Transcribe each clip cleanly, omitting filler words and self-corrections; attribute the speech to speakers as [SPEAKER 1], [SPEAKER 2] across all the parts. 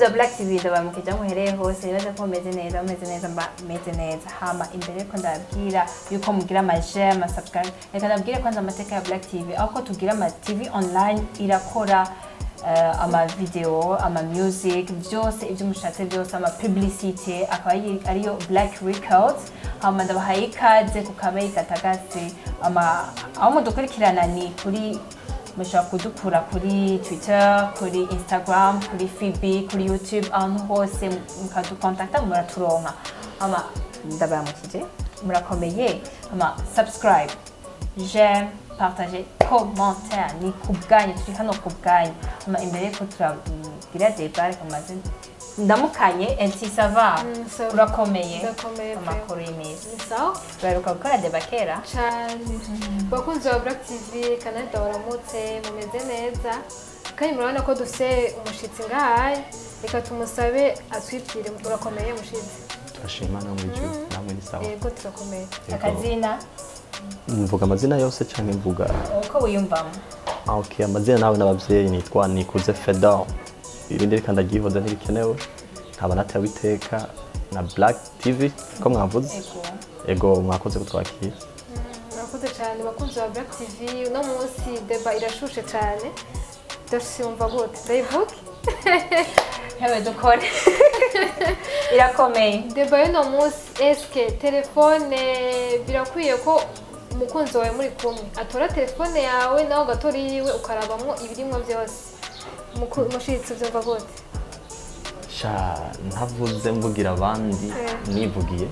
[SPEAKER 1] Ba Black TV, ndabamukije aho muhereye hose. Nibaza ko mumeze neza, mumeze neza, mba meze neza. Hama imbere yuko ndababwira yuko mugira ama j'aime, ama subscribe, reka ndababwire kwanza amateka ya Black TV, aho ko tugira ama TV online irakora ama video, ama music, byose ibyo mushatse byose, ama publicité, akaba ariyo Black Records. Hama ndabahaye ikaze ku kabeyi gatagase. Ama aho mudukurikirana ni kuri, mushobora kudukura kuri Twitter, kuri Instagram, kuri FB, kuri YouTube, ahantu hose mukadukontakta muraturonka. Ama ndabaramukije, murakomeye. Ama subscribe, j'aime, partager, commentaire, ni ku bwanyu, turi hano ku bwanyu. Ama imbere yuko turagira débat, reka maze ndamukanye. Enti, ça va?
[SPEAKER 2] Ça va.
[SPEAKER 1] Urakomeye?
[SPEAKER 2] Ndakomeye pe.
[SPEAKER 1] Amakuru y'iminsi?
[SPEAKER 2] Ni sawa.
[SPEAKER 1] Turaheruka gukora débat kera.
[SPEAKER 2] Cyane. Bakunzi ba Black TV, kanada waramutse, mumeze neza? Kandi murabona ko dufite umushitsi ngahaye, reka tumusabe atwibwire. Urakomeye, mushitsi?
[SPEAKER 3] Turashima namwe ijuru, namwe ni sawa?
[SPEAKER 2] Yego, turakomeye.
[SPEAKER 3] Yego.
[SPEAKER 1] Akazina?
[SPEAKER 3] Mvuga amazina yose canke mvuga?
[SPEAKER 1] Uko wiyumvamo.
[SPEAKER 3] Ah, okay, amazina nawe n'abavyeyi nitwa Nikuze Fedor, ibindi reka ndavyihoza, ntibikenewe. Nkaba natewe iteka na Black TV ko mwavuze.
[SPEAKER 1] Ego.
[SPEAKER 3] Ego, mwakoze kutwakira.
[SPEAKER 2] Murakoze cyane. Bakunzi ba Black TV, uno munsi débat irashushe cyane. Ndashimva gute, ndayivuge?
[SPEAKER 1] Hewe, dukore, irakomeye.
[SPEAKER 2] Débat y'uno munsi: eske telefone birakwiye ko umukunzi wawe muri kumwe atora telefone yawe, nawe ugatora iyiwe, ukarabamwo ibirimwo byose? Mushitsi, ubyumva gute?
[SPEAKER 3] Sha, ntavuze mvugira abandi, nivugiye,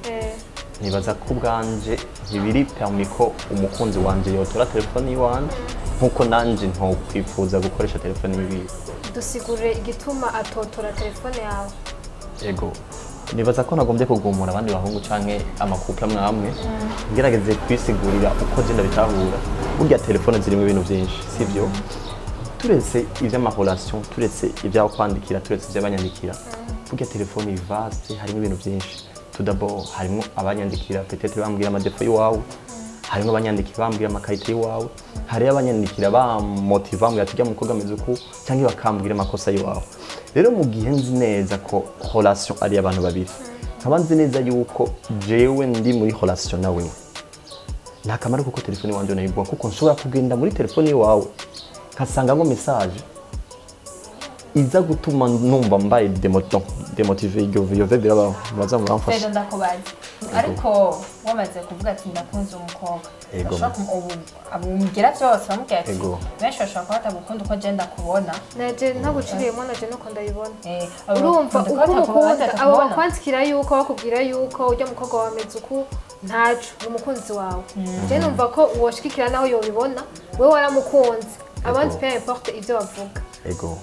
[SPEAKER 3] nibaza ko ubwanje ntibiri permis ko umukunzi wanje yotora telefone yiwanje, nkuko nanje ntokwifuza gukoresha telefone yiwiwe.
[SPEAKER 2] Dusigurire igituma atotora telefone yawe.
[SPEAKER 3] Ego, nibaza ko nagombye kugumura abandi bahungu canke ama couple amwe amwe, ngerageze kwisigurira uko je ndabitahura. Burya telefone zirimo ibintu byinshi, sivyo? Turetse ivy'ama relation, turetse ibyaho kwandikira, turetse ivy'abanyandikira, burya telefone iri vaste, harimo ibintu byinshi. Tout d'abord harimo abanyandikira peut-être bambwira ama défauts y'iwawe, harimo abanyandikira bambwira ama qualités y'iwawe, hariyo abanyandikira bamotiva, bambwira ati ujya mukobwa ameze uku, cyangwa bakambwira amakosa y'iwawe. Rero mu gihe nzi neza ko relation ari abantu babiri, nkaba nzi neza yuko jewe ndi muri relation na wewe, nta kamaro kuko telefone iwanje nayiguha, kuko nshobora kugenda muri telefone iwawe nkasangamo message iza gutuma numva mbaye démotivé. Iyo ve birabaho, muraza muramfasha.
[SPEAKER 1] Rero ndakubaza, ariko wamaze kuvuga ati ndakunze umukobwa,
[SPEAKER 3] Ego.
[SPEAKER 1] urashobora umubwira byose, bamubwira ati benshi bashobora kuba batagukunda uko je ndakubona.
[SPEAKER 2] Naje ntaguciriyemo, naje nuko ndabibona.
[SPEAKER 1] Abo
[SPEAKER 2] Urumva
[SPEAKER 1] bakunda
[SPEAKER 2] uko
[SPEAKER 1] kuba
[SPEAKER 2] umukunda, abo
[SPEAKER 1] batakubona.
[SPEAKER 2] bakwandikira yuko bakubwira yuko ujya mukobwa wawe ameze uku, ntaco, ni umukunzi wawe. Je numva ko woshikikira naho yobibona, wewe waramukunze, abandi peu importe ivyo bavuga.
[SPEAKER 3] Ego.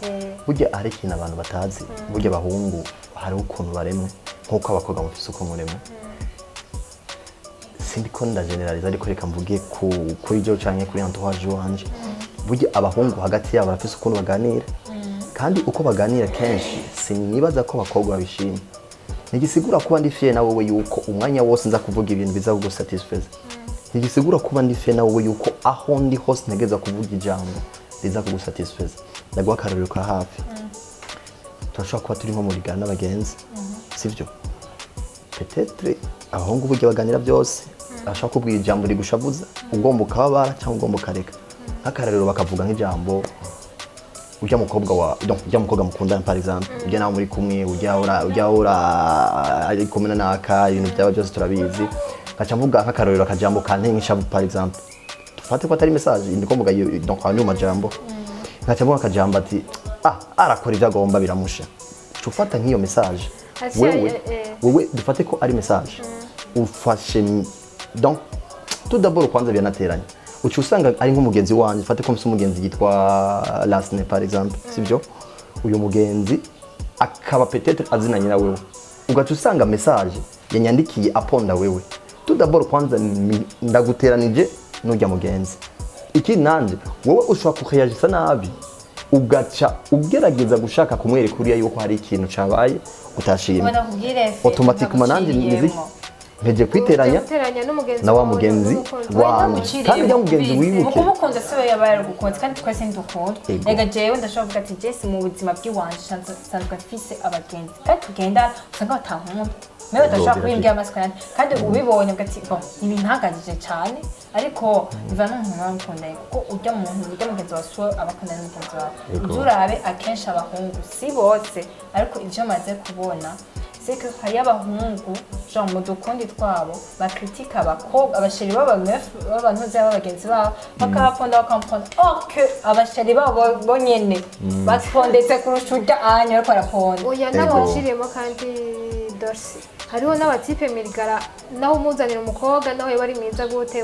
[SPEAKER 3] Burya hari ikintu abantu batazi. Burya abahungu hariho ukuntu baremwe, nk'uko abakobwa mufise uko muremwe. Sindiko ndageneraliza, ariko reka mvuge kuri byo canke kuri entourage wanje. Burya abahungu hagati yabo barafise ukuntu baganira, kandi uko baganira kenshi sinibaza ko abakobwa babishima. Ntigisigura kuba ndi fier na wowe yuko umwanya wose nza kuvuga ibintu biza kugusatisfeza. Ntigisigura kuba ndi fier na wowe yuko aho ndi hose ntegeza kuvuga ijambo riza kugusatisfeza. Ndaguha akarorero ka hafi. Turashobora kuba turi nko muri Ghana n'abagenzi, sivyo? Peut-être abahungu burya baganira byose, ashobora kubwira ijambo rigushavuza, ugomba ukababara cyangwa ugomba ukareka. Nk'akarorero, bakavuga nk'ijambo ujya mukobwa wa, donc ujya mukobwa mukundana par exemple, ujya nawe muri kumwe, ujya ura ari kumwe na naka, ibintu byaba byose turabizi. Nkaca mvuga nk'akarorero akajambo kanteye nk'ishavu par exemple, dufate ko atari message, ndiko mvuga donc ayo majambo, nkaca mvuga akajambo ati ah, arakora ibyo agomba, biramusha. Uca ufata nk'iyo message wewe, wewe dufate ko ari message ufashe donc tout d'abord kwanza biranateranya. Uca usanga ari nk'umugenzi wanje, fate ko mfise umugenzi yitwa Lasne par exemple, sivyo? Uyu mugenzi akaba peut-être azinanye na wewe, ugaca usanga message yanyandikiye aponda wewe. Tout d'abord kwanza ndaguteranije n'urya mugenzi. Ikindi, nanje wowe ushobora kureagisa nabi, ugaca ugerageza gushaka kumwereka uriya yuko hari ikintu cabaye utashimye.
[SPEAKER 1] Ubona kubwire fe.
[SPEAKER 3] Automatiquement nanjye
[SPEAKER 1] ntaguciriyemwo.
[SPEAKER 3] Mpeje kwiteranya
[SPEAKER 2] Guteranya n'umugenzi
[SPEAKER 3] na wa
[SPEAKER 2] wawe,
[SPEAKER 3] mugenzi
[SPEAKER 2] n'umukunzi
[SPEAKER 3] wanje. Kandi ujya mugenzi wibuke.
[SPEAKER 1] Ukumukunda si we yaba yaragukunze, kandi twese ntidukunda.
[SPEAKER 3] Ego.
[SPEAKER 1] Rega jewe ndashobora kuvuga ati jesi mu buzima bw'iwanje nsanzwe mfise abagenzi kandi tugendana, usanga batankunda mewe, badashobora
[SPEAKER 3] Ego,
[SPEAKER 1] kubimbwira amasiko yanjye, kandi ubibonye uvuga ati bon, ntibintangajije cyane, ariko biva n'umuntu muba mukundanye, kuko ujya muntu, ujya mugenzi wawe si we aba akundana n'umugenzi wawe.
[SPEAKER 3] Ego.
[SPEAKER 1] Uze urabe akenshi abahungu, si bose, ariko ibyo maze kubona c'est que hariyo abahungu genre mu dukundi twabo bakritika abakobwa, abachéri b'abameuf b'abantu b'abagenzi babo, bakabaponda bakamuponda, or que abachéri babo bonyene bapondetse kurusha urya anya ariko araponda.
[SPEAKER 2] Oya.
[SPEAKER 3] Ego.
[SPEAKER 2] N'abaciriyemo kandi dorsi, hariho n'abatipe mirigara, naho umuzanira umukobwa, naho yaba ari mwiza gute,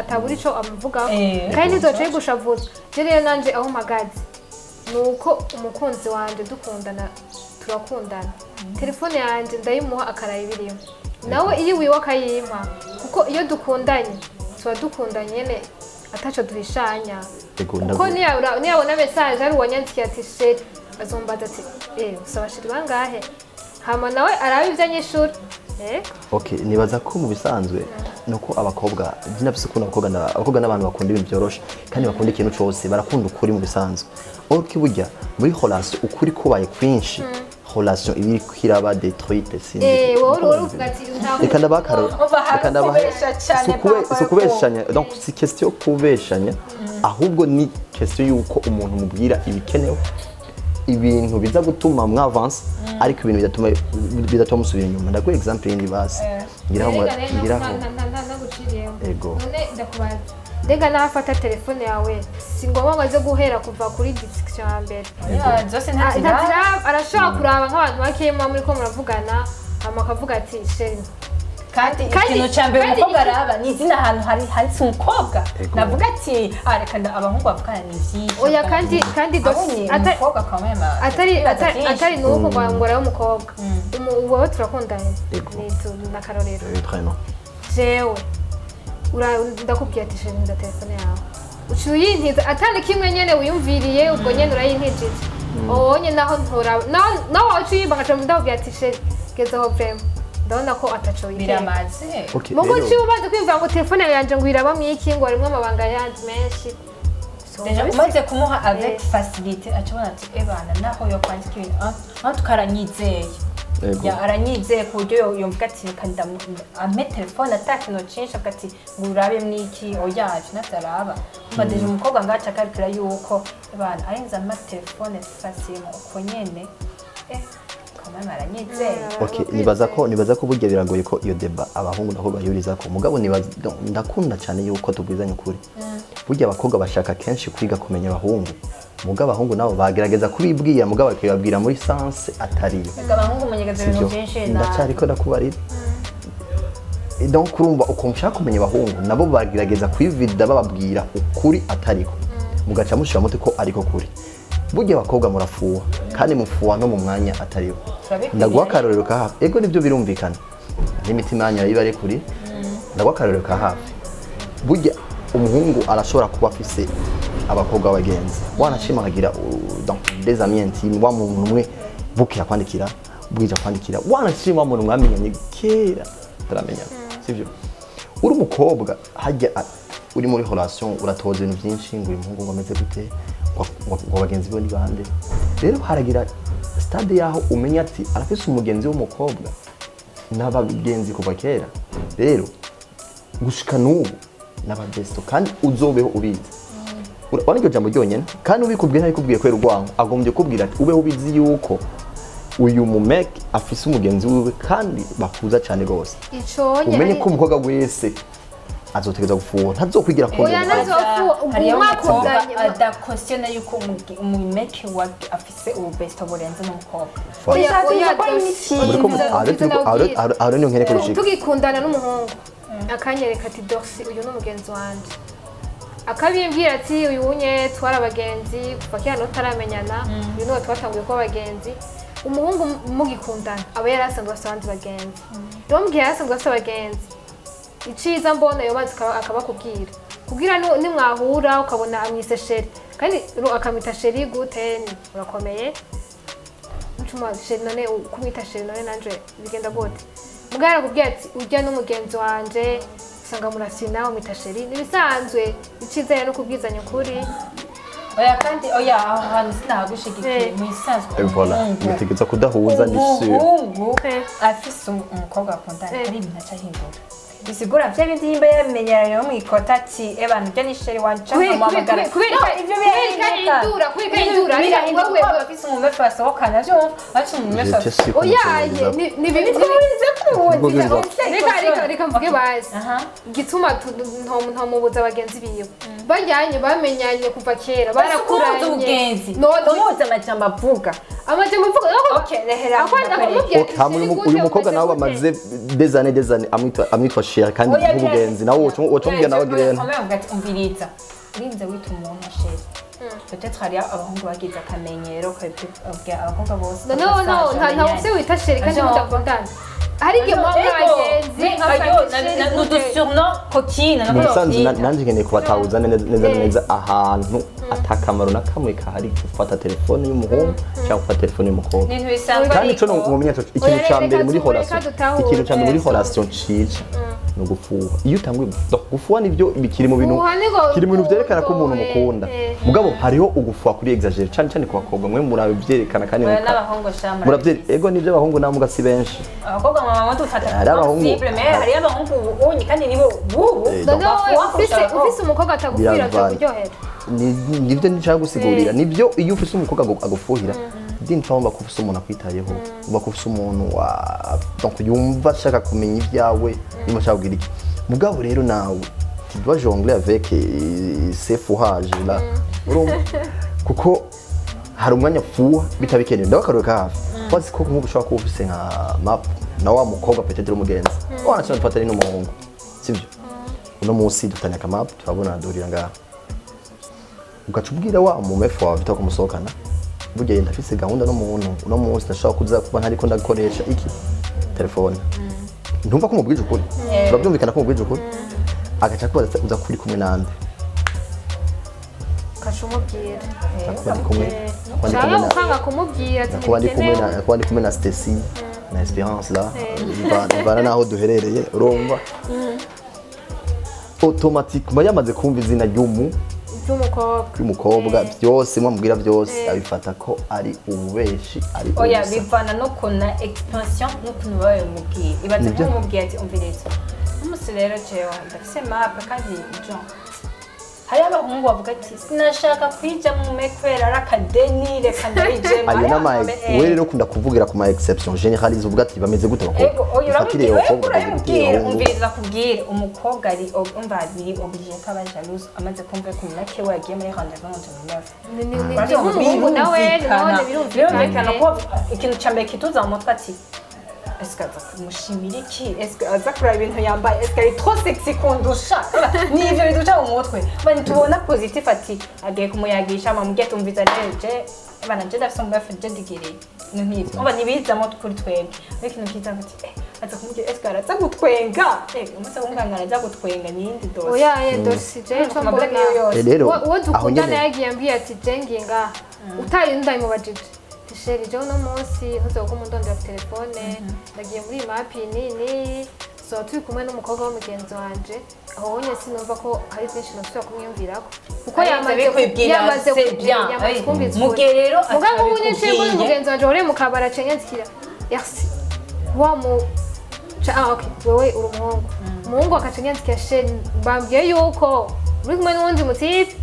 [SPEAKER 2] atabura ico amuvugaho. Kandi ntizoce bigushavuza. Je rero nanje aho mpagaze ni uko umukunzi wanje dukundana, turakundana, telefone yanje ndayimuha akaraba ibirimo, nawe iyo wiwe akayimpa, kuko iyo dukundanye tuba dukundanye nyene ataco duhishanya.
[SPEAKER 3] Ego,
[SPEAKER 2] Kuko niyabona message ari uwanyandikiye ati chéri, azombaza ati eh, usaba chéri bangahe? Hama nawe arabe ivyo anyishura.
[SPEAKER 3] Okay, nibaza ko mu bisanzwe nuko abakobwa nafise ukuntu abakobwa abakobwa n'abantu bakunda ibintu byoroshe kandi bakunda ikintu cose, barakunda ukuri mu bisanzwe. Or que burya muri relation ukuri kubaye kwinshi, relation iba iriko iraba détruite, sinzi.
[SPEAKER 2] Wowe uvuga ati
[SPEAKER 3] Reka ndabaha akarorero.
[SPEAKER 1] Umva, hari
[SPEAKER 3] Reka ndabaha.
[SPEAKER 1] ukubesha cane, papa,
[SPEAKER 3] Si ukubeshanya, donc si question yo kubeshanya, ahubwo ni question yuko umuntu mubwira ibikenewe, ibintu biza gutuma mwavanse, ariko ibintu bidatuma musubira inyuma. Ndaguha exemple yindi basi, ngiraho ngiraho.
[SPEAKER 2] Naguciriyemo.
[SPEAKER 3] Ego.
[SPEAKER 2] None ndakubaza, mbega naho afata telefone yawe, si ngombwa ngo aze guhera kuva kuri discussion ya mbere?
[SPEAKER 1] Oya, zose ntaziraba.
[SPEAKER 2] Ntaziraba, arashobora kuraba nk'abantu bakeya muba muriko muravugana, hama akavuga ati chéri.
[SPEAKER 1] Kandi ikintu cya mbere umukobwa araba ni izina, ahantu hari handitse umukobwa.
[SPEAKER 3] Ego.
[SPEAKER 1] Navuga ati ah, reka abahungu bavugana ni byinshi.
[SPEAKER 2] Oya, kandi
[SPEAKER 1] abonye umukobwa akamwema
[SPEAKER 2] atari nuko ngo arabe umukobwa. Wowe turakundanye.
[SPEAKER 3] Ego.
[SPEAKER 2] Ni n'akarorero.
[SPEAKER 3] Prénom.
[SPEAKER 2] Jewe ndakubwiye ati chéri, nza telefone yawe, uciye uyintiza atari kimwe nyene wiyumviriye, ubwo nyene urayintijije onye, naho ntora naho waciye uyimba, ngaca ndakubwira ati chéri, geza aho, vraiment ndabona ko ataco witeka.
[SPEAKER 1] Biramaze.
[SPEAKER 3] Okay,
[SPEAKER 2] Mugo
[SPEAKER 3] rero
[SPEAKER 2] uciye ubanza kwiyumvira ngo telefone yanje ngo irabamwo iki, ngo harimwo amabanga yandi menshi.
[SPEAKER 1] Déjà umaze kumuha avec facilité, acabona ati ebana naho yo kwandika ibintu, ah tukaranyizeye.
[SPEAKER 3] Ego.
[SPEAKER 1] Ya, aranyizeye ku buryo yumva ati reka ampe telefone ata kintu cinshi, avuga ati ngo urabe mwiki, oya ivyo ntavyaraba. Umva, déjà umukobwa ngaca akarikira yuko ebana arenze ampa telefone facilement uko nyene, quand même aranyizeye.
[SPEAKER 3] Okay, nibaza ko burya biragoye ko iyo débat abahungu nako bayuriza ko, mugabo nibaza ndakunda cyane yuko tubwizanya ukuri. Burya abakobwa bashaka kenshi kwiga kumenya abahungu, mugabo abahungu nabo bagerageza kubibwira, mugabo bakabibabwira muri sens atariyo.
[SPEAKER 1] Reka, abahungu munyegeza ibintu
[SPEAKER 3] Sivyo?
[SPEAKER 1] byinshi na
[SPEAKER 3] Ndacyariko ndakubarira. Donc urumva ukuntu ushaka kumenya abahungu, nabo bagerageza kwivida bababwira ukuri atariko, mugaca mushira muti ko ariko kuri. Burya abakobwa murafuha, kandi mufuha no mu mwanya atariwo.
[SPEAKER 1] Turabikwiriye.
[SPEAKER 3] Ndaguha akarorero ka hafi. Ego, nibyo, birumvikana n'imitima yanyu iba ari kuri. Ndaguha akarorero ka hafi. Burya umuhungu arashobora kuba afise abakobwa b'abagenzi, wanashima akagira donc des amis intimes, wa muntu umwe bukira kwandikira, bwija kwandikira, wanashima wa muntu mwamenyanye kera turamenya, sivyo? Uri umukobwa hajya uri muri relation, uratoza ibintu byinshi, ngo uyu muhungu ngo ameze gute, ngo bagenzi be ni bande. Rero haragira stade yaho umenya ati arafise umugenzi w'umukobwa n'abagenzi kuva kera, rero gushika n'ubu n'ababesto, kandi uzobeho ubizi. Urabona iryo jambo ryonyene, kandi ubikubwiye ntabikubwiye kubera urwango, agombye kubwira ati ubeho ubizi yuko uyu mumeke afise umugenzi wiwe kandi bahuza cyane rwose.
[SPEAKER 2] Ico nye
[SPEAKER 3] Umenye ko umukobwa wese azotegereza gufuha, ntazokwigira akunda
[SPEAKER 2] Oya,
[SPEAKER 3] umukobwa.
[SPEAKER 1] Hariyo umukobwa
[SPEAKER 2] mwakundanye.
[SPEAKER 1] adakosiyona yuko umumeke wa afise ububesto burenze n'umukobwa.
[SPEAKER 2] Oya, oya,
[SPEAKER 3] Muriko aho niyo nkeneye kurushika.
[SPEAKER 2] Tugikundana n'umuhungu akanyereka ati Dorsi, uyu ni umugenzi wanje, akabimbwira ati uyu unye twari abagenzi kuva kera tutaramenyana, uyu niwe twatanguye kuba abagenzi. Umuhungu mugikundana aba yari asanzwe afite abandi bagenzi. Rero mugihe yari asanzwe afite abagenzi, iciza mbona yobanza akabakubwira kugira nimwahura ukabona amwise chéri, kandi akamwita chéri gute? Ni urakomeye ncuma chéri, none kumwita chéri none nanje bigenda gute? Mugabo arakubwira ati ujya n'umugenzi wanje, usanga murasina, umwita chéri, nibisanzwe. Icizere no kubwizanya ukuri.
[SPEAKER 1] Oya, kandi oya, aho hantu sinahagushigikiye.
[SPEAKER 2] Eh.
[SPEAKER 1] Mu isanzwe
[SPEAKER 3] Voilà, mutegereza kudahuza, ni sûr.
[SPEAKER 1] Umuhungu
[SPEAKER 2] Eh.
[SPEAKER 1] afise umukobwa akundana,
[SPEAKER 2] Eh.
[SPEAKER 1] hari ibintu aca ahindura, bisigura vya bindi nimba yamenyereye mu ikota ati ebana ibyo ni chéri wanje canke amuhamagara.
[SPEAKER 2] Kubera
[SPEAKER 1] No, ivyo
[SPEAKER 2] kubera
[SPEAKER 1] birahinduka.
[SPEAKER 2] ahindura, kubera ahindura,
[SPEAKER 1] Birahinduka
[SPEAKER 2] wewe-
[SPEAKER 1] kuko aba afise umumefu basohokana, vyumva afise umumefu.
[SPEAKER 3] J'étais sûr ko
[SPEAKER 2] Oyaye
[SPEAKER 3] mutegereza.
[SPEAKER 2] ni bibi.
[SPEAKER 3] Mutegereza.
[SPEAKER 2] Reka mvuge basi.
[SPEAKER 1] Aha.
[SPEAKER 2] Igituma ntomubuza bagenzi biwe, bajyanye bamenyanye kuva kera,
[SPEAKER 1] barakuranye
[SPEAKER 2] barakuranye.
[SPEAKER 1] Ubugenzi
[SPEAKER 2] None
[SPEAKER 1] umubuza amajambo avuga.
[SPEAKER 2] Amajambo mvuga.
[SPEAKER 1] Okay, rehera.
[SPEAKER 2] Akwanza kumubwira
[SPEAKER 3] Ok, hama uyu mukobwa nawe bamaze des années, des années amwitwa chéri kandi
[SPEAKER 1] Oya,
[SPEAKER 3] nk'ubugenzi, nawe woca umubwira nawe agirene.
[SPEAKER 1] Agira ati umviriza, urinze wita umuntu chéri, peut-être hariyo abahungu bagize akamenyero kabibwira abakobwa bose.
[SPEAKER 2] No, no, no, nta ufise wita chéri kandi mudakundana. Hari igihe muba muri abagenzi nkafata chéri gute?
[SPEAKER 1] N'udusurnom coquine.
[SPEAKER 3] Mu bisanzwe nanje nkeneye kubatahuza neza neza neza ahantu atakamaro na kamwe kahari gufata telefone y'umuhungu cyangwa gufata telefone y'umukobwa.
[SPEAKER 1] Ibintu bisanzwe.
[SPEAKER 3] Kandi
[SPEAKER 1] Ariko
[SPEAKER 3] ico nomenya ikintu
[SPEAKER 2] Oya,
[SPEAKER 3] ca
[SPEAKER 2] reka
[SPEAKER 3] mbere muri
[SPEAKER 2] reka
[SPEAKER 3] relation,
[SPEAKER 2] dutahure.
[SPEAKER 3] ikintu ca mbere muri relation cica ni ugufuha. Iyo utanguye donc gufuha, nivyo bikiri mu bintu
[SPEAKER 2] Gufuha niko
[SPEAKER 3] kiri mu bintu vyerekana ko umuntu
[SPEAKER 2] rukundo,
[SPEAKER 3] mukunda.
[SPEAKER 2] eh.
[SPEAKER 3] Mugabo hariho ugufuha kuri exagéré, cane cane ku bakobwa, mwe murabyerekana kandi
[SPEAKER 1] Oya, n'abahungu sha.
[SPEAKER 3] Muravye, ego nivyo, abahungu namwe ugasi benshi.
[SPEAKER 1] Abakobwa mama dufata
[SPEAKER 3] Hari abahungu-
[SPEAKER 1] sensible, mais hariyo abahungu ubunye kandi nibo bubu
[SPEAKER 3] Eh,
[SPEAKER 2] None wowe
[SPEAKER 1] bafuha kurusha abakobwa.
[SPEAKER 2] ufise umukobwa atagupfira,
[SPEAKER 3] Biravana.
[SPEAKER 2] byokuryohera?
[SPEAKER 3] Nibyo nshaka gusigurira, nibyo. Iyo ufise umukobwa agufuhira, dini uba ko ufise umuntu akwitayeho, uba ko ufise umuntu wa donc yumva ashaka kumenya ibyawe, yumva ashaka kugira iki. Mugabo rero nawe tu dois jongler avec ces fourrages là, urumva, kuko hari umwanya fuha bitabikenewe. Ndabakarure ka hafi wazi ko nk'ubu ushobora kuba ufise nka map na wa mukobwa, peut-être umugenzi wanashobora dufatanye n'umuhungu, sibyo? Uno munsi dufitanye akamap, turabona duhurira ngaha, ugaca ubwira wa mumefu wawe bita kumusohokana, burya yenda afise gahunda n'umuntu uno munsi, ndashobora kuza kuba ntariko ndakoresha iki telefone. Ntumva ko umubwije ukuri? Turabyumvikana ko umubwije ukuri, agaca akubaza uza kuri kumwe nande.
[SPEAKER 2] Ukaca umubwira.
[SPEAKER 3] Kuba ndi kumwe, kuba ndi
[SPEAKER 2] Canke
[SPEAKER 3] kumwe na
[SPEAKER 2] ukanga kumubwira ati
[SPEAKER 3] kuba ndi kumwe na
[SPEAKER 2] ntibikenewe.
[SPEAKER 3] Kuba ndi kumwe na Stacy na Esperance là, bivana naho duherereye, urumva, automatiquement yamaze kumva izina ry'umu
[SPEAKER 2] Ry'umukobwa.
[SPEAKER 3] Ry'umukobwa, byose mwamubwira byose abifata ko ari ububeshi, ari
[SPEAKER 1] Oya,
[SPEAKER 3] ubusa.
[SPEAKER 1] bivana n'ukuntu expression n'ukuntu babimubwiye. Ibaze
[SPEAKER 3] Nibyo.
[SPEAKER 1] nk'umubwiye ati umviriza, umunsi rero jewe ndafise map, kandi jo hariho abahungu bavuga ati sinashaka kwija mu kubera ari akadeni, reka ndabijemo.
[SPEAKER 3] Ayo nama we rero ukunda kuvugira ku ma exception généralise, uvuga ati bameze gute abakobwa?
[SPEAKER 1] Ego, oya,
[SPEAKER 3] Ufatire
[SPEAKER 1] uramubwira,
[SPEAKER 3] abakobwa bameze gute,
[SPEAKER 1] urabibwira,
[SPEAKER 3] abahungu?
[SPEAKER 1] Umviriza, kubwira umukobwa ari umva biri obligé ko aba jalouse amaze kumva ko umunake we yagiye muri rendez-vous n'umuntu.
[SPEAKER 2] Ni nk'umuhungu nawe none
[SPEAKER 1] Birumvikana
[SPEAKER 2] birumvikana.
[SPEAKER 1] ko ikintu cya mbere kituza mu mutwe ati eske aza kumushimira iki? Eske aza kuraba ibintu yambaye? Eske ari trop sexy kundusha? Ni ivyo biduca mu mutwe. Bani tubona positif ati agiye kumuyagisha, amamubwiye ati umviza rero, je bana je ndafise umubefu, je ndigiriye ibintu nk'ivyo. Umva, ntibizamo kuri twebwe, ariko ikintu kiza ati aza kumubwira, eske araza gutwenga? Umunsi w'umuganga araza gutwenga, ni iyindi dosiye.
[SPEAKER 2] Oya, ye dosi je ico
[SPEAKER 1] Amablague
[SPEAKER 2] mbona
[SPEAKER 1] yo yose.
[SPEAKER 3] Eh, rero
[SPEAKER 2] uwo
[SPEAKER 3] aho
[SPEAKER 2] dukundana
[SPEAKER 3] nyene
[SPEAKER 2] yagiye ambwiye ati je ngiye ngaha, utari ndabimubajije ati chéri, jewe uno munsi ntuzoga umundondera ku telefone, ndagiye muri iyi mapi nini, tuzoba turi kumwe n'umukobwa w'umugenzi wanje. Aho wonye sinumva ko hari byinshi nosubira kumwiyumvirako kuko
[SPEAKER 1] Ariko
[SPEAKER 2] yamaze
[SPEAKER 1] bikwibwira,
[SPEAKER 2] yamaze
[SPEAKER 1] c'est bien.
[SPEAKER 2] yamaze
[SPEAKER 1] Oui.
[SPEAKER 2] kumviriza
[SPEAKER 1] Mu gihe rero
[SPEAKER 2] mugabo ubu nicaye mbona
[SPEAKER 1] atabikubwiye.
[SPEAKER 2] umugenzi wanje wahuriye mu kabari aciye anyandikira merci wa mu ah okay, wewe uri umuhungu, umuhungu akaca anyandikira chéri, bambwiye yuko uri kumwe n'uwundi mutipe,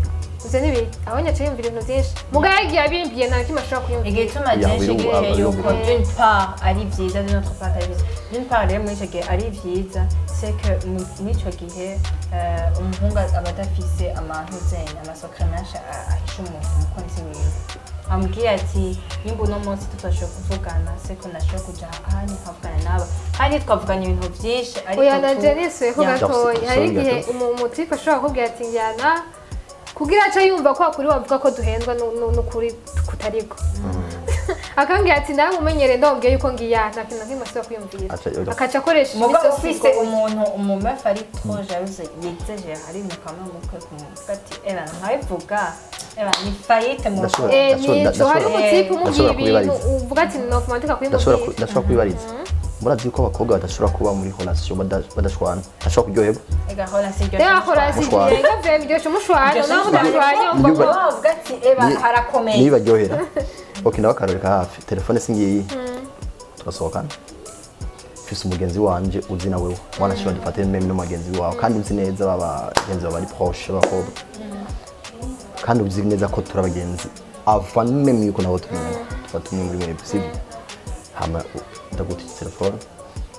[SPEAKER 2] ivyo ni ibiki? Aho nyaciye yumvira ibintu byinshi, mugabo yagiye abimbwiye nta kimwe ashobora kuyumvira.
[SPEAKER 1] Igituma
[SPEAKER 3] Ya,
[SPEAKER 1] jenshi gihe yuko d'une part ari vyiza, d'une autre part ari vyiza. D'une part rero muri ico gihe ari vyiza, c'est que muri ico gihe umuhungu aba adafise amantuzenya amasecrets menshi ahisha umukunzi wiwe. Amubwiye ati nimba uno munsi tutashobora kuvugana, c'est ko nashobora kuja ahandi nkavugana n'aba, kandi twavuganye ibintu vyinshi, ariko
[SPEAKER 2] Oya, na Jenice ko
[SPEAKER 1] Ya.
[SPEAKER 2] gatoya hari
[SPEAKER 3] Sorry,
[SPEAKER 2] igihe
[SPEAKER 3] gato.
[SPEAKER 2] umutipe ashobora kukubwira ati njyana kugira ace yumva ko kuri wavuga ko duhendwa n'ukuri kutariko, akambwira ati nawe umenyere, ndongeye yuko ngiya nta kintu na kimwe asubira kwiyumvira,
[SPEAKER 3] Aca-
[SPEAKER 2] akaca akoresha
[SPEAKER 1] Muga
[SPEAKER 2] iminsi yose
[SPEAKER 1] ufise
[SPEAKER 2] igoye.
[SPEAKER 1] umuntu umumefu ari trop jalouse, yexagère, hari ibintu kamwe mu mutwe kumuvuga ati eba nkabivuga, eba ni faillite mu
[SPEAKER 2] Eh, nico hari umutipe umubwiye
[SPEAKER 3] Ndashobora
[SPEAKER 2] ibintu
[SPEAKER 3] kubibariza.
[SPEAKER 2] uvuga ati nofumantika
[SPEAKER 3] Ndashobora
[SPEAKER 2] kubimubwira.
[SPEAKER 3] ndashobora kubibariza. Murazi yuko abakobwa badashobora kuba muri relation badashwana, bashobora kuryoherwa.
[SPEAKER 1] Ega hora si iryo.
[SPEAKER 2] Rero akora
[SPEAKER 3] Mushwana.
[SPEAKER 2] sigiye gavye biryoshye mushwana, naho mudashwanye
[SPEAKER 3] Niba-
[SPEAKER 2] umva.
[SPEAKER 1] Bavuga ati eba harakomeye.
[SPEAKER 3] Nibaryohera. Ok, nawe akarore ka hafi, telefone singiyi, turasohokana, mfise umugenzi wanje uzi na wewe wanashobora dufate même n'umugenzi wawe, kandi uzi neza baba bagenzi bawe bari proche b'abakobwa, kandi uzi neza ko turi abagenzi avant même yuko nabo tumenyana, tuba tumwe muri mwebwe, sibyo? Hama ndagutira telefone,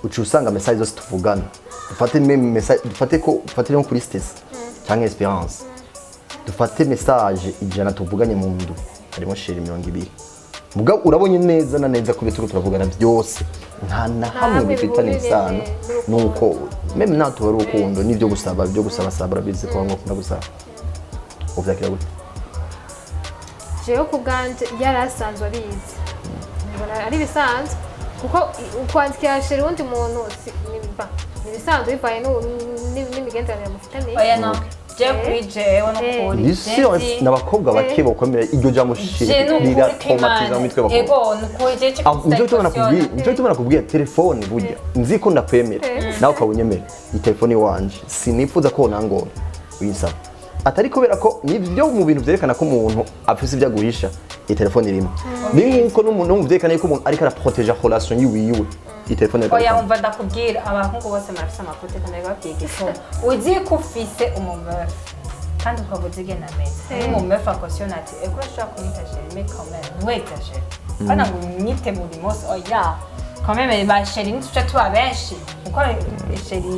[SPEAKER 3] uca usanga message zose tuvugana, dufate même message, dufate ko dufate nko kuri Stacy cyangwa Esperance, dufate message 100 tuvuganye mu ndu, harimo chéri 20. Mugabo urabonye neza na neza ko ibyo turiko turavugana byose nta na hamwe
[SPEAKER 2] hamwe
[SPEAKER 3] bifitanye
[SPEAKER 2] bihuriye
[SPEAKER 3] isano
[SPEAKER 2] n'urukundo.
[SPEAKER 3] nuko même natuba ari urukundo n'ibyo gusaba, ibyo gusaba saba, urabizi ko bamwe bakunda gusaba, uvyakira gute?
[SPEAKER 2] Jewe ku bwanje yari asanzwe abizi, mbona ari ibisanzwe, kuko ukwandikira chéri uwundi muntu ni ibisanzwe bivanye n'imigenderanire mufitaniye.
[SPEAKER 1] Oya, no, je kuri jewe no kuri
[SPEAKER 3] Ni sûr, n'abakobwa bake bokomera iryo jambo chéri, riratraumatiza mu mitwe y'abakobwa.
[SPEAKER 1] Ego, nukuri je
[SPEAKER 3] Ah, nico gituma nakubwiye, nico gituma nakubwiye telefone burya nzi ko ndakwemera nawe ukaba unyemera, iyi telefone iwanje sinifuza ko nangora uyinsaba, atari kubera ko nibyo mu bintu byerekana ko umuntu afise ibyo aguhisha, iyi telefone irimo. Ni nk'uko n'umuntu no mu byerekana yuko umuntu ariko araproteja relation yiwiwe, iyi telefone ariko
[SPEAKER 1] Oya.
[SPEAKER 3] arayikora.
[SPEAKER 1] Umva ndakubwira, abahungu bose murafise amakote, kandi babwiye igituma uzi ko ufise umumeuf kandi ukaba uzi ingene ameze, n'umumeuf akosiyona ati ego urashobora kumwita chéri, mais quand même ntiwexagere kana ngo unyite buri munsi. Oya, quand même ba chéri ntituca tuba benshi, kuko chéri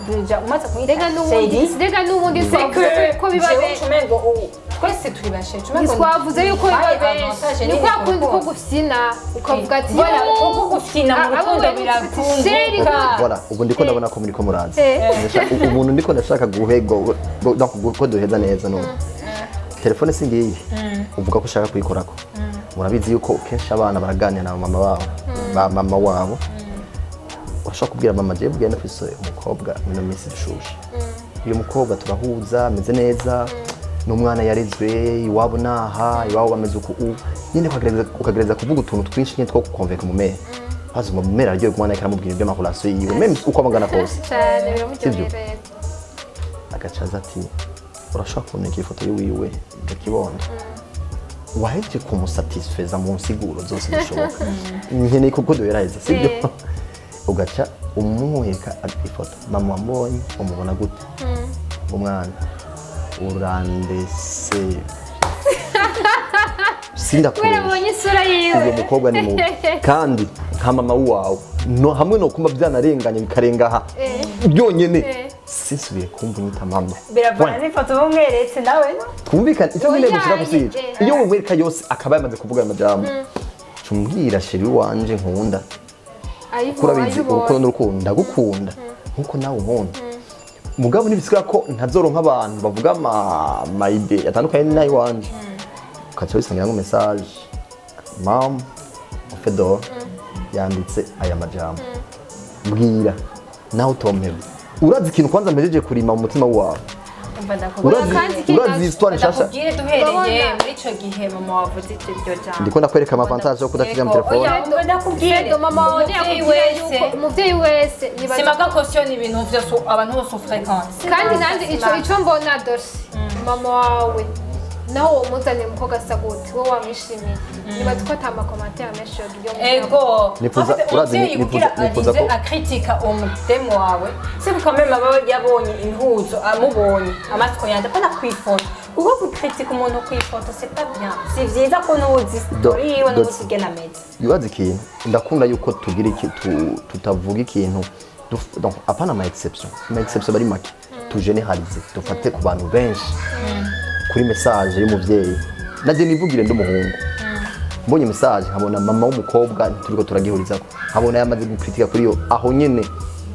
[SPEAKER 1] déjà umaze kumwita
[SPEAKER 2] Rega n'ubundi
[SPEAKER 1] chéri,
[SPEAKER 2] rega n'ubundi twavuze ko biba
[SPEAKER 1] jewe
[SPEAKER 2] benshi.
[SPEAKER 1] ucumengo ubu twese turi ba chéri, ucumengo
[SPEAKER 2] Ntitwavuze yuko biba benshi, ni kwa kundi ko gufyina ukavuga ati
[SPEAKER 1] Voilà, kuko gufyina mu
[SPEAKER 2] Ah, abo
[SPEAKER 1] rukundo
[SPEAKER 2] wewe ufite chéri.
[SPEAKER 1] birakunguka.
[SPEAKER 3] Voilà, ubu ndiko ndabona ko muriko muraza. Ubuntu ndiko ndashaka guhego, donc ko duheza neza none. Telefone si ngiyi, uvuga ko ushaka kuyikorako, murabizi yuko kenshi abana baraganira na mama babo, ba mama wabo. Urashobora kubwira mama, jewe bwira ndafise umukobwa mino minsi dushushe, uyu mukobwa turahuza, ameze neza, ni umwana yarezwe iwabo, naha iwabo bameze uku, u nyine ukagerageza kuvuga utuntu twinshi nyine two kukonveka mu mere, maze mu mere araryoherwa, umwana ariko aramubwira iby'amahorasiyo yiwe, même uko amagana kose.
[SPEAKER 2] Cyane, biramuryohera.
[SPEAKER 3] Agaca aza ati urashobora kuboneka ifoto yiwiwe gakibondo waheje kumusatisfeza mu nsiguro zose zishoboka, nkeneye kuko duheraheza, sibyo? Ugaca umwereka ifoto, mama wamubonye umubona gute? Umwana urandese.
[SPEAKER 2] Kubera
[SPEAKER 3] Sindakuresha.
[SPEAKER 2] abonye isura yiwe.
[SPEAKER 3] Uwo mukobwa ni mubi, kandi nka mama wawe no hamwe no kumva byanarenganye bikarenga aha byonyene, sinsubiye kumva unyita mama.
[SPEAKER 1] Biravana n'ifoto bumweretse nawe no
[SPEAKER 3] Twumvikane icyo nkeneye
[SPEAKER 2] Oya,
[SPEAKER 3] gushira gusiga. Iyo mumwereka yose akaba yamaze kuvuga ayo majambo, cumbwira chéri wanje nkunda,
[SPEAKER 2] Ayibo.
[SPEAKER 3] kurabizi urukundo n'urukundo, ndagukunda nkuko nawe unkunda, mugabo ntibisigura ko ntazoronka abantu bavuga ama idées atandukanye n'ayiwanje. Ukaca wisangira ngo message mam Fedor yanditse aya majambo, mbwira nawe utompeba, urazi ikintu kwanza mpejeje kurima mu mutima wawe.
[SPEAKER 1] Umva ndakubwira.
[SPEAKER 3] Urazi
[SPEAKER 2] Kandi ikindi
[SPEAKER 3] urazi histoire nshasha.
[SPEAKER 1] Ndakubwire, duhereye
[SPEAKER 2] Urabona?
[SPEAKER 1] muri ico gihe mama wavuze iryo jambo,
[SPEAKER 3] Ndiko ndakwereka ama avantage yo kudaciga mu telefone.
[SPEAKER 1] Oya, umva ndakubwire.
[SPEAKER 2] Fedo, mama wawe
[SPEAKER 1] Umuvyeyi
[SPEAKER 2] yakubwira
[SPEAKER 1] wese
[SPEAKER 2] yuko umuvyeyi wese nibaza
[SPEAKER 1] simaga cautionne ibintu vyose abantu bose fréquente.
[SPEAKER 2] Kandi nanjye ico mbona dore mama wawe naho uwo muzaniye umukobwa asa gute, wowe wamwishimiye, nibaza ko ata macommentaires menshi yogira iyo.
[SPEAKER 1] Ego.
[SPEAKER 3] Nifuza-
[SPEAKER 1] En fait,
[SPEAKER 3] urazi,
[SPEAKER 1] umuvyeyi kugira
[SPEAKER 3] nifuza
[SPEAKER 1] arize
[SPEAKER 3] ko-
[SPEAKER 1] akritika uwo mudemu wawe, c'est quand même aba yabonye impuzu, amubonye amasiko yanje apana kwifoto, kuko gukritika umuntu kwifoto c'est pas bien, si vyiza ko nuzi story yiwe, nuzi ingene ameze.
[SPEAKER 3] Yubaze ikintu, ndakunda yuko tugira iki tutavuga ikintu donc apana ama exception, ama exception bari make, tugeneralize, dufate ku bantu benshi. Kuri message y'umuvyeyi, naje nivugire ndi umuhungu, mbonye message nkabona mama w'umukobwa ntituriko turagihurizako, nkabona yamaze gukritika kuri yo, aho nyene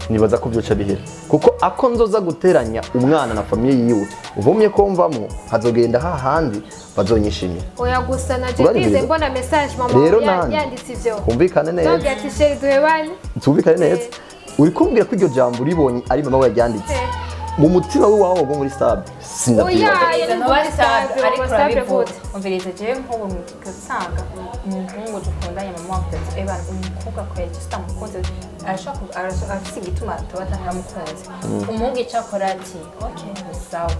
[SPEAKER 3] nibaza ko vyoca bihera, kuko ako nzoza guteranya umwana na famille yiwe uvumye ko mvamwo, nkazogenda hahandi bazonyishimira.
[SPEAKER 2] Oya, gusa na je
[SPEAKER 3] Urabibwira?
[SPEAKER 2] ndize mbona message mama
[SPEAKER 3] Rero
[SPEAKER 2] wawe
[SPEAKER 3] nanje
[SPEAKER 2] yanditse ivyo,
[SPEAKER 3] twumvikane neza.
[SPEAKER 2] nabwira ati chéri duhebane.
[SPEAKER 3] Tumvikane neza, uri kumbwira ko iryo jambo uribonye ari mama we yaryanditse. Mu mutima we wawe wo muri stable, sindavyibaza.
[SPEAKER 2] Oya,
[SPEAKER 1] Umviriza, ntuba stable, ariko
[SPEAKER 2] stable
[SPEAKER 1] urabivuga.
[SPEAKER 2] gute?
[SPEAKER 1] Umviriza, jewe nk'ubu usanga umuhungu dukundanye, mama wavuze ati eba umukobwa kwera icyo sitamukunze, arashobora afise igituma tuba ataramukunze. Umuhungu icyo akora ati ok, ni sawa,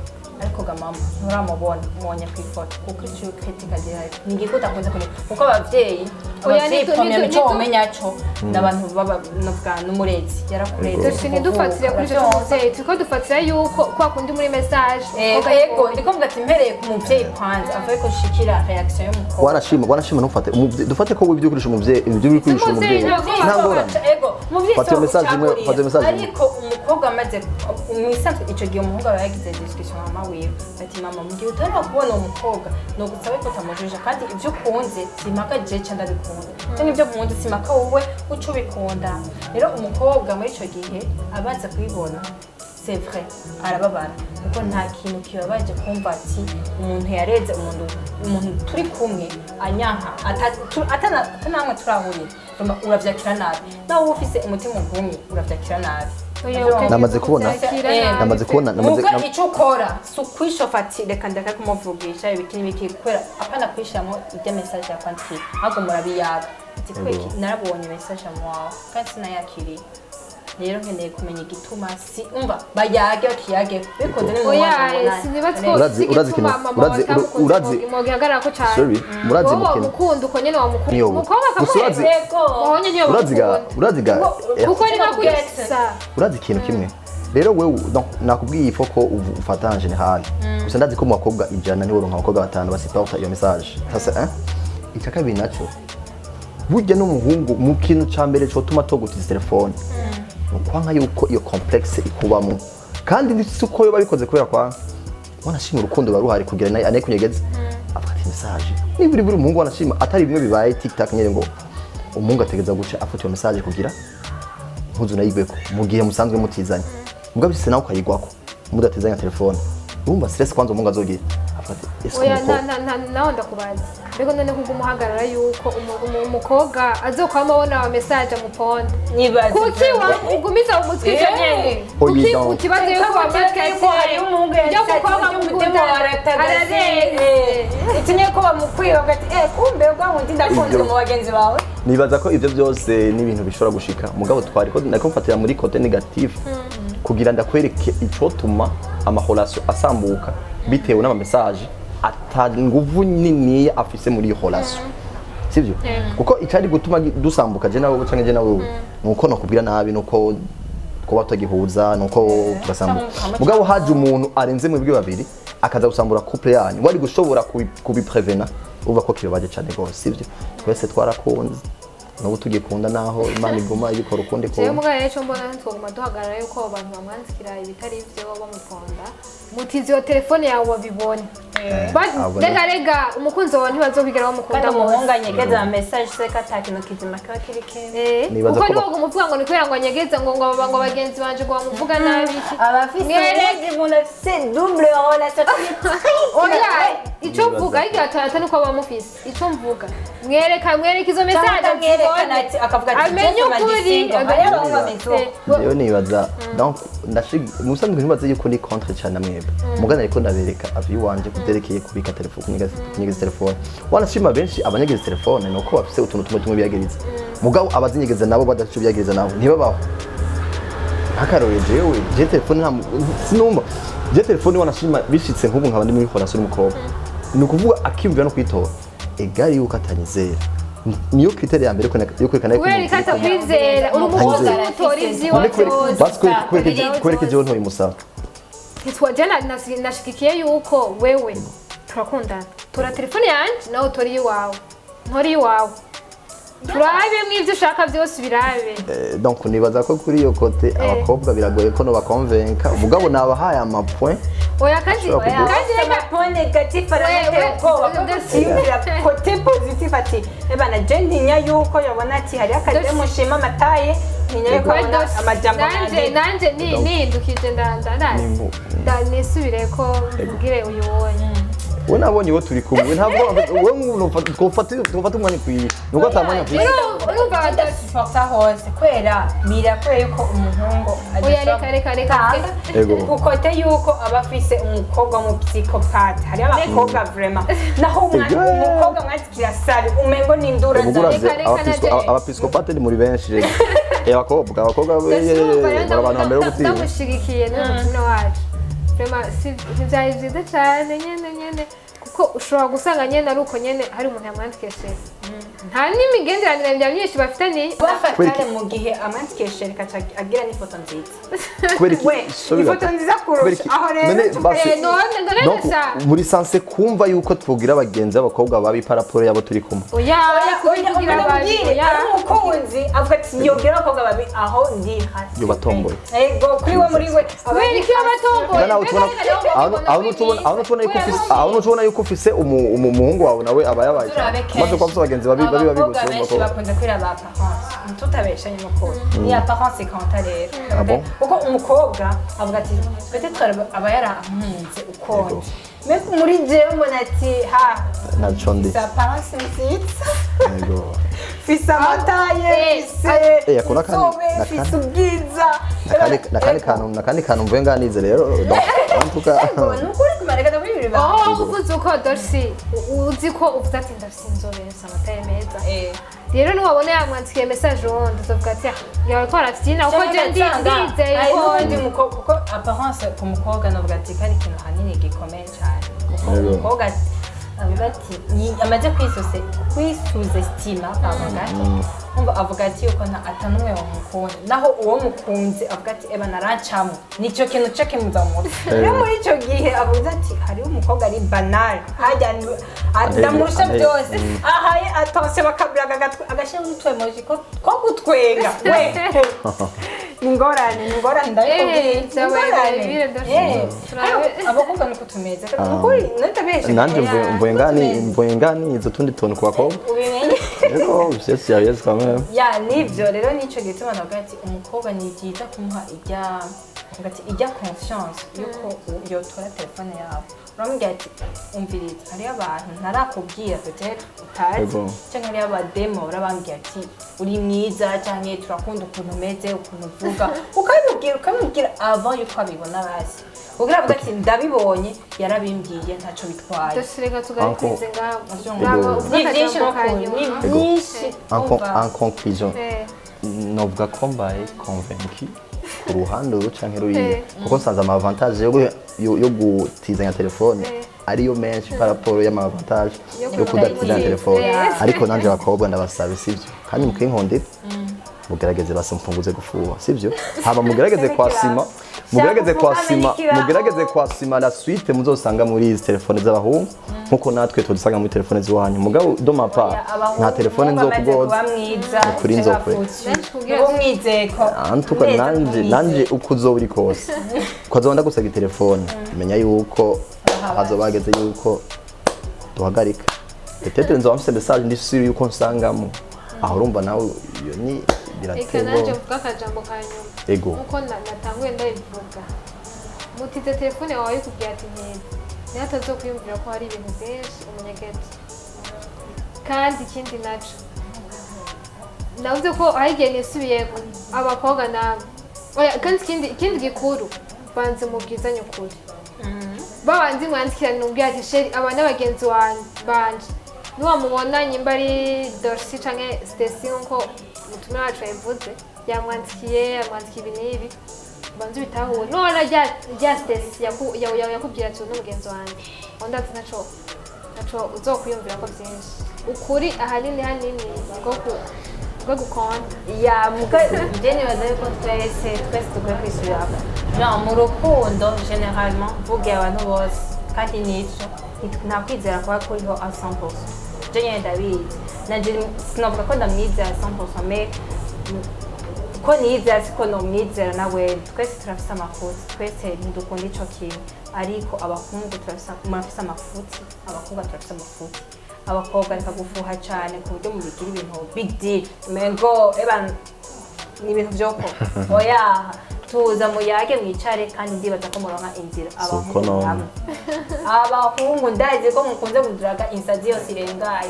[SPEAKER 1] ariko ga mama nturamubona, mubonye ku ifoto, kuko icyo critique agira ni igiko udakunze kureba, kuko abavyeyi
[SPEAKER 2] Oya,
[SPEAKER 1] abavyeyi première mico womenya co ni abantu baba novuga n'umurezi yarakureze.
[SPEAKER 2] Dufite ntidufatire kuri icyo cy'umubyeyi, turiko dufatira yuko kwa kundi muri message umukobwa
[SPEAKER 1] Ego, ndiko mvuga ati mpereye ku muvyeyi kwanza avuye ko shikira réaction y'umukobwa.
[SPEAKER 3] Wanashima, wanashima, ntufate dufate ko ibyo ukoresha umuvyeyi, ibyo uri kurisha
[SPEAKER 2] Umuvyeyi
[SPEAKER 3] umuvyeyi
[SPEAKER 2] ntabwo
[SPEAKER 3] nta ngorane.
[SPEAKER 1] Ego, umuvyeyi
[SPEAKER 3] Fata iyo message imwe, fata iyo message imwe.
[SPEAKER 1] Ariko umukobwa amaze mwisanzwe ico gihe umuhungu aba yagize discussion na mama wiwe ati mama, mu gihe utaraba kubona uwo mukobwa ni ugusaba ko utamujuje, kandi ibyo ukunze simpaka je ca ndabikunda, cyangwa ibyo nkunze simpaka wowe uca ubikunda. Rero umukobwa muri ico gihe abanza kubibona, c'est vrai, arababara, kuko nta kintu kibabaje kumva ati umuntu yareze umuntu turi kumwe anyanka atanamwe turahurira. Uravyakira nabi, nawe uba ufise umutima ugumye uravyakira nabi.
[SPEAKER 3] Namaze kubona. Namaze kubona, namaze
[SPEAKER 1] Muga icyo ukora si ukwishofa ati reka ndeka kumuvugisha ibiki n'ibiki, kubera apana kwishiramo ibyo message yakwandikiye, ahubwo murabiyaga ati
[SPEAKER 3] Yego.
[SPEAKER 1] kweki narabonye message wawe kandi sinayakiriye, rero nkeneye kumenya igituma. Si umva bayage bakiyage bikunze ni mu
[SPEAKER 2] Oya,
[SPEAKER 1] mwanya.
[SPEAKER 2] sinibaza ko
[SPEAKER 3] Urazi
[SPEAKER 2] igituma
[SPEAKER 3] ikintu-
[SPEAKER 2] mama watamukunze gihagarara ko cyane.
[SPEAKER 3] Sorry, murazi
[SPEAKER 2] Wowe
[SPEAKER 3] mukino.
[SPEAKER 2] wamukunda uko nyene wamukunda,
[SPEAKER 3] Niyo.
[SPEAKER 2] umukobwa
[SPEAKER 3] Gusa urazi-
[SPEAKER 2] akamuheba wowe nyene
[SPEAKER 3] uraziga
[SPEAKER 2] wamukunda,
[SPEAKER 3] uraziga
[SPEAKER 2] kuko ni nka kwisa.
[SPEAKER 3] Urazi ikintu kimwe rero wewe, donc nakubwiye ifo ko ufata en général. Gusa ndazi ko mu bakobwa 100 niwe uronka abakobwa batanu basupporta iyo message. Ça c'est un. Icya kabiri naco, burya n'umuhungu mu kintu ca mbere cotuma togutiza telefone ni ukwanka yuko iyo complexe ikubamo, kandi si uko yoba bikoze kubera kwanga. Wanashima urukundo ruba ruhari kugira naye anaye kunyegeza avuga ati message niba uri buri umuhungu, wanashima atari bimwe bibaye tic tac nyene ngo umuhungu ategeza guca afata iyo message kugira mpuzu nayigweko mu gihe musanzwe mutizanye, mugabo bise nawe ukayigwako mudatizanya telefone, urumva stress kwanza umuhungu azogira, avuga ati ese
[SPEAKER 2] Oya,
[SPEAKER 3] umukobwa
[SPEAKER 2] nawe ndakubaza, mbega none kuguma uhagarara yuko umukobwa azokwama abona ama message amuponda,
[SPEAKER 1] Nibaze.
[SPEAKER 2] Kuki ugumiza umutwe ivyo nyene?
[SPEAKER 3] Oya,
[SPEAKER 2] Kuki
[SPEAKER 3] donc.
[SPEAKER 2] utibaza yuko
[SPEAKER 1] Yuko hari umuhungu
[SPEAKER 2] ujya mukobwa
[SPEAKER 1] umutima
[SPEAKER 2] mukunda ararenze?
[SPEAKER 1] Utinye ko bamukwiye bagati eh kumbe ubwa wundi ndakunzwe
[SPEAKER 3] Ibyo.
[SPEAKER 1] mu bagenzi bawe.
[SPEAKER 3] Nibaza ko ivyo byose ni ibintu bishobora gushika, mugabo twari ko nako mfatira muri côté négative kugira ndakwereke icotuma ama relation asambuka bitewe n'ama message ata nguvu niniya afise muri iyo relation, sivyo? Kuko icari gutuma dusambuka je nawe canke je nawe nuko nokubwira nabi, nuko kuba tutagihuza, nuko tugasambuka.
[SPEAKER 1] Cyangwa
[SPEAKER 3] Mugabo haje umuntu arenze mwebwe babiri akaza gusambura couple yanyu wari gushobora kubiprevena, uva ko kibabaje cyane rwose, sivyo? Twese twarakunze, n'ubu tugikunda, naho Imana iguma ibikora ukundi
[SPEAKER 2] Jewe
[SPEAKER 3] kuntu.
[SPEAKER 2] mugabo rero ico mbona, ntitwoguma duhagarara yuko abo bantu bamwandikira ibitari ivyo bamuponda. Mutize iyo telefone yawe babibone.
[SPEAKER 3] Abo
[SPEAKER 2] Rega rega, umukunzi wawe ntibazokwigera bamukunda
[SPEAKER 1] Kandi
[SPEAKER 2] bose.
[SPEAKER 1] umuhungu anyegeza ama message se ko ata kintu kizima kiba kiri kimwe.
[SPEAKER 3] Nibaza
[SPEAKER 2] Kuko
[SPEAKER 3] ko
[SPEAKER 2] niwo umuvuga ngo ni kubera ngo anyegeze ngo bagenzi banje ngo bamuvuga nabi iki.
[SPEAKER 1] Abafise ubundi muntu afise double relation.
[SPEAKER 2] Oya, ico mvuga igihe atata nuko bamufise, ico mvuga mwereka izo message
[SPEAKER 1] Akamwerekana ati akavuga ati
[SPEAKER 2] amenye ukuri.
[SPEAKER 1] Hariho abahungu bameze uko.
[SPEAKER 3] Jewe nibaza donc musanzwe ntibaza yuko ni contre cyane mwebwe mugana, ariko ndabereka avi wanje kuvyerekeye kubika telefone, kunyegeza telefone. Wanashima benshi abanyegeza telefone nuko bafise utuntu tumwe tumwe biyagiriza, mugabo abazinyegeza nabo badafite ico biyagiriza nabo ntibabaho. Nkakarore jewe je telefone nta sinumva je telefone, wanashima bishitse nk'ubu nkaba ndi muri relation n'umukobwa, ni ukuvuga akiyumvira no kwitora egari yuko atanyizera, niyo critère ya mbere yo kwerekana yuko
[SPEAKER 2] Kubera
[SPEAKER 3] umuntu
[SPEAKER 2] ko atakwizera, uri umukozi
[SPEAKER 3] Anyizera.
[SPEAKER 2] utora ivyiwe
[SPEAKER 3] None
[SPEAKER 2] vyose.
[SPEAKER 3] basi kwereka jewe ntoyimusaba.
[SPEAKER 2] Ntitwajya nashigikiye yuko wewe turakundana, tora telefone yanje nawe utora iyiwawe, ntora iyiwawe, turabe mw'ivyo ushaka byose ubirabe.
[SPEAKER 3] Donc nibaza ko kuri iyo côté abakobwa biragoye ko nobakonvenka, mugabo nabahaye ama point
[SPEAKER 2] Oya, kandi
[SPEAKER 3] Ashobora kuguha.
[SPEAKER 2] kandi reka
[SPEAKER 1] Ama point négatif aramutera ubwoba kuko utiyumvira côté positif ati ebana je ntinya yuko yabona ati hariho akademu nshima amataye, ntinya yuko abona amajambo
[SPEAKER 2] nanje
[SPEAKER 1] nandika.
[SPEAKER 2] Nanje nihindukije
[SPEAKER 3] Nimbu.
[SPEAKER 2] nisubire ko mvugire uyu wonye.
[SPEAKER 3] We nabonye uwo turi kumwe, ntabwo wowe nk'umuntu twofata umwanya ukwiye, nuko atamwanya afise.
[SPEAKER 2] Urumva
[SPEAKER 1] Ndasupporta hose kubera birakwiye yuko umuhungu
[SPEAKER 2] Oya, reka, reka, reka.
[SPEAKER 3] Ego.
[SPEAKER 1] Kukote yuko aba afise umukobwa mu psychopathe. Hariyo abakobwa vraiment naho
[SPEAKER 3] Ego.
[SPEAKER 1] umukobwa mwandikira sari umengo ni indura.
[SPEAKER 3] Ubwo urazi
[SPEAKER 2] Reka, reka, Nadia.
[SPEAKER 3] Abapisikopate ni muri benshi rero. Abakobwa bari abantu bambere bo gutinya.
[SPEAKER 2] Ndamushigikiye n'umutima wacu. Vraiment, ntivyari vyiza cane nyene nyene, kuko ushobora gusanga nyene ari uko nyene hari umuntu yamwandikiye chéri, nta n'imigenderanire bya myinshi bafitaniye.
[SPEAKER 1] Bafatane mu gihe amwandikiye chéri kaca agira n'ifoto nziza.
[SPEAKER 3] Kubera iki?
[SPEAKER 1] We
[SPEAKER 3] Sorry,
[SPEAKER 1] ifoto
[SPEAKER 3] gato.
[SPEAKER 1] nziza
[SPEAKER 3] Kubera
[SPEAKER 1] kurusha
[SPEAKER 3] iki?
[SPEAKER 1] aho rero.
[SPEAKER 3] None basi
[SPEAKER 2] None none
[SPEAKER 3] Donc,
[SPEAKER 2] ndashaka
[SPEAKER 3] muri sanse kumva yuko twogira abagenzi b'abakobwa babi par rapport yabo turi kumwe.
[SPEAKER 2] Oya, kugira babi, oya.
[SPEAKER 1] Ari umukunzi avuga ati yogira abakobwa babi aho ndi hasi.
[SPEAKER 3] Yo batomboye.
[SPEAKER 1] Ego, kuri we, muri we.
[SPEAKER 2] Kubera iki batomboye?
[SPEAKER 3] Nawe tubona aho tubona yuko ufise umuhungu wawe nawe aba yabaye
[SPEAKER 1] Turabe
[SPEAKER 3] cyane.
[SPEAKER 1] kenshi.
[SPEAKER 3] Maze kuba ufise abagenzi babi babi babi
[SPEAKER 1] Abakobwa
[SPEAKER 3] gusa
[SPEAKER 1] benshi
[SPEAKER 3] urumva ko
[SPEAKER 1] bakunze kwira ba apparence, tutabeshanye n'ukuri ni apparence ikanta rero.
[SPEAKER 3] Ah bon?
[SPEAKER 1] Kuko umukobwa avuga ati peut-être aba yarankunze ukonje.
[SPEAKER 3] Yego.
[SPEAKER 1] Mais muri jewe mbona ati ha
[SPEAKER 3] Naco ndi.
[SPEAKER 1] fise apparence nziza,
[SPEAKER 3] Yego.
[SPEAKER 1] fise amataye, fise
[SPEAKER 3] Eh, ako nakandi-
[SPEAKER 1] inzobe, fise ubwiza.
[SPEAKER 3] Nakandi kantu mvuye nganize rero. Donc, en tout cas
[SPEAKER 1] Ego, ni ukuri kumareka ndabibiri.
[SPEAKER 2] Aho uvuze uko Dorsi uzi ko uvuze ati ndafise inzobe, mfise amataye meza, rero niwabona yamwandikiye message wundi uzovuga ati "Ah, yawe ko arafyina uko je ndizeye
[SPEAKER 1] hari
[SPEAKER 2] ko."
[SPEAKER 1] n'uwundi mukobwa, kuko apparence ku mukobwa navuga ati kari ikintu hanini gikomeye cyane, kuko
[SPEAKER 3] Yego.
[SPEAKER 1] umukobwa avuga ati amaze kwisous-estima, pardon gato, umva avuga ati yuko nta atanumwe wamukunda, naho uwo mukunze avuga ati eba narancamo, nicyo kintu cyo kimuza mu mutwe. Rero muri icyo gihe avuze ati hariho umukobwa ari banal hajya ndamurusha byose, ahaye attention bakabiraga agashyiraho utwemoji ko gutwenga we, ni ingorane, ni ingorane, ndabikubwiye.
[SPEAKER 2] Eh,
[SPEAKER 1] Ni
[SPEAKER 2] byabaye
[SPEAKER 1] ingorane.
[SPEAKER 2] birebire, ndashaka.
[SPEAKER 1] Ariko abakobwa nuko tumeze ukuri ntabeshe.
[SPEAKER 3] Nanje mvuye ngani izo tundi tuntu ku bakobwa.
[SPEAKER 1] Ubimenye.
[SPEAKER 3] Yego, c'est sérieux quand même.
[SPEAKER 1] Ya, nibyo rero, nicyo gituma navuga ati umukobwa ni byiza kumuha ijya avuga ati ijya confiance yuko yotora telefone yawe, uramubwira ati umviriza, hariyo abantu ntarakubwira peut-être utazi,
[SPEAKER 3] Yego.
[SPEAKER 1] cyangwa hariyo abademo barabambwira ati uri mwiza, cyangwa turakunda ukuntu umeze, ukuntu uvuga, ukabimubwira avant yuko abibona, basi kugira avuga ati ndabibonye, yarabimbwiye, ntacyo bitwaye.
[SPEAKER 2] Dorsi, reka tugarukirize ngaho.
[SPEAKER 3] Ego.
[SPEAKER 1] Ni byinshi
[SPEAKER 2] Akajambo ka
[SPEAKER 1] no
[SPEAKER 2] nyuma.
[SPEAKER 1] ni byinshi.
[SPEAKER 3] En conclusion, novuga ko mbaye convaincu ku ruhande uru canke ruriya, kuko nsanze ama avantage yo gutizanya telefone ariyo menshi par rapport y'ama avantage
[SPEAKER 2] Yo
[SPEAKER 3] yo kudatizanya telefone. Ariko nanje abakobwa ndabasabe, sivyo? Kandi mukinkundira mugerageze basi mpunguze gufuha, sivyo? Hama mugerageze kwasima, mugerageze kwasima, mugerageze kwasima la suite muzosanga muri izi telefone z'abahungu nkuko natwe tuzisanga muri telefone z'iwanyu. Mugabo de ma part, nta telefone nzokugoza.
[SPEAKER 1] Kuba mwiza.
[SPEAKER 3] Ukuri nzokwereka.
[SPEAKER 1] Uba umwizeko.
[SPEAKER 3] Antuka nanje uko uzoba uri kose, ukazoba ndagusaba telefone, menya yuko hazoba hageze yuko duhagarika. Peut-être nzoba mfise message ndi sûr yuko nsangamo aho, urumva nawe iyo ni
[SPEAKER 2] Reka
[SPEAKER 3] birateye
[SPEAKER 2] nanjye
[SPEAKER 3] ubwoba.
[SPEAKER 2] mvuge akajambo ka nyuma.
[SPEAKER 3] Ego.
[SPEAKER 2] Nkuko natanguye ndabivuga, mutize telefone yawe ikubwira ati nkeza niyo atazokwiyumvira ko hari ibintu byinshi umunyegeti. Kandi ikindi naco navuze ko hari igihe nisubiye abakobwa nawe, oya. Kandi ikindi gikuru, banze mubwizanye ukuri, babanze mwandikirane, umubwira ati chéri, aba n'abagenzi banje, niwamubona nyimba ari Dorsi canke Stacy nkuko umutumire wacu yabivuze, yamwandikiye, yamwandikiye ibi n'ibi, banze ubitahure. Nubona rya Stacy yakubwira ati uyu ni mugenzi wanje, undi ati naco uzokwiyumvira ko byinshi. Ukuri ahanini hanini bwo gukonda.
[SPEAKER 1] Ya, muga je nibaza yuko twese dukwiye kwisubirako genre mu rukundo généralement, mvuge abantu bose kandi nico nta kwizera kuba kuriho a 100%. Je nyene ndabizi, nanje sinovuga ko ndamwizera 100%, mais ko nizera siko nomwizera nawe. Twese turafise amafuti, twese ntidukunda ico kintu, ariko abahungu turafise, murafise amafuti, abakobwa turafise amafuti. Abakobwa reka gufuha cane ku buryo mubigira ibintu big deal, umengo eba ni ibintu vyoko. Oya. Tuza muyage, mwicare, kandi ndibaza ko muronka inzira.
[SPEAKER 3] Suko none.
[SPEAKER 1] Namwe abahungu, ndazi ko mukunze kuduraga insazi yose irengaye,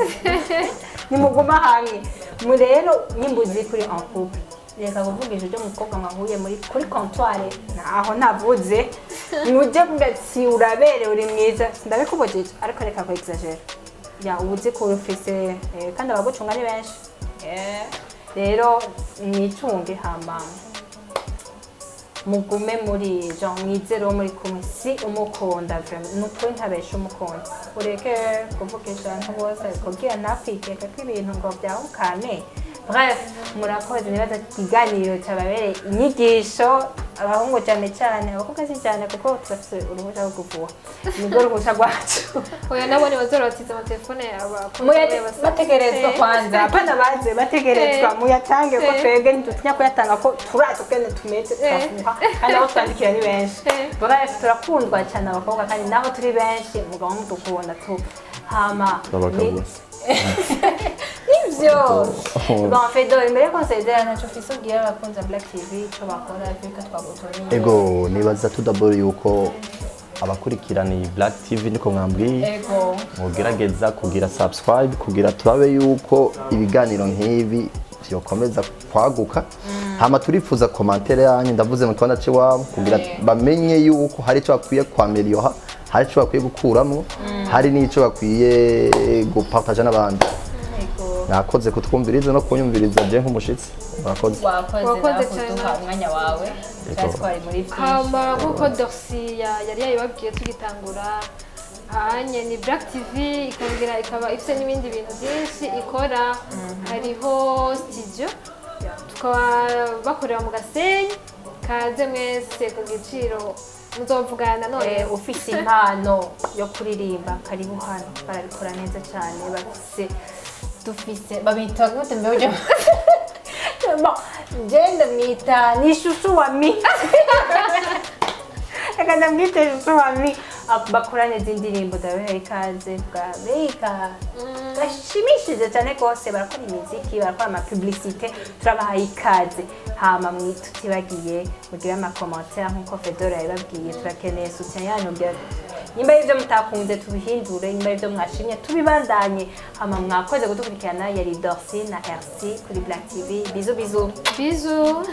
[SPEAKER 1] nimuguma hamwe. Mu rero nimbuzi kuri en couple, reka kuvugisha ibyo mukobwa mwahuye muri kuri comptoir, aho navuze mujye kuvuga ati uraberewe, uri mwiza, ndabikubujije, ariko reka ku exagérer ya uba uzi ko ufise kandi abagucunga ni benshi. Rero mwicunge, hama mugume muri genre mwizere uwo muri kumwe. Si umukunda vraiment, ni ukuri ntabesha, umukunda ureke kuvugisha abantu bose kugira ntakwikeka ko ibintu ngo byahukane. Bref, murakoze. Nibaza ikiganiro cyababereye inyigisho, abahungu cyane cyane, abakobwa si cyane kuko turafise uruhushya rwo kuvuha, nibwo ruhusha rwacu.
[SPEAKER 2] Oya, nabone bazorabatiza amatelefone abakunzi
[SPEAKER 1] Bategerezwa kwanza, hapana baze, bategerezwa muyatange ko twebwe ntidutinya kuyatanga, ko turazi ukene tumeze, turafuha kandi aho twandikira ni benshi. Bref, turakundwa cyane abakobwa, kandi naho turi benshi mugabo mudukunda tu hama
[SPEAKER 3] Abagabo.
[SPEAKER 1] Nivyo. Bon, Fedo, imbere yuko nsezera, ntaco ufise ubwira abakunzi ba Black TV ico bakora vyuka twagutumiye?
[SPEAKER 3] Ego, nibaza tout d'abord yuko abakurikirana iyi Black TV, niko mwambwiye,
[SPEAKER 1] Ego.
[SPEAKER 3] mugerageza kugira subscribe kugira turabe yuko ibiganiro nk'ibi byokomeza kwaguka. Hama turifuza commentaire yanyu, ndavuze mu kibanza c'iwabo, kugira bamenye yuko hari icyo bakwiye kwameliora, hari icyo bakwiye gukuramo, hari n'icyo bakwiye gupartager n'abandi.
[SPEAKER 1] Ego.
[SPEAKER 3] Mwakoze kutwumviriza no kunyumviriza je nk'umushitsi, murakoze.
[SPEAKER 1] Wakoze.
[SPEAKER 2] Wakoze
[SPEAKER 1] Nawe
[SPEAKER 2] cyane.
[SPEAKER 1] kuduha umwanya wawe.
[SPEAKER 3] Ego.
[SPEAKER 1] Twari muri byinshi.
[SPEAKER 2] Hama nk'uko Dorsi yari yayibabwiye tugitangura hanye, ni Black TV, ikongera ikaba ifite n'ibindi bintu byinshi ikora. Hariho studio, tukaba bakorera mu Gasenyi. Kaze mwese ku giciro muzovugana none.
[SPEAKER 1] Ufise impano yo kuririmba, karibu hano, barabikora neza cyane. Bafise, dufise, babita gute mbere? Bon, je ndamwita ni chouchou wa mi, reka ndamwite chouchou wa mi. Bakora neza indirimbo, ndabaha ikaze bwa gashimishije cyane rwose. Barakora imiziki, barakora ama publicité, turabahaye ikaze. Hama tutibagiye mugire ama commentaire nk'uko Fedora yabibabwiye, turakeneye soutien yanyu kugira nimba ari ibyo mutakunze tubihindure, nimba ari ibyo mwashimye tubibandanye. Hama mwakoze kudukurikirana. Yari Dorcy na RC kuri Black TV. Bisous, bisous.
[SPEAKER 2] Bisous.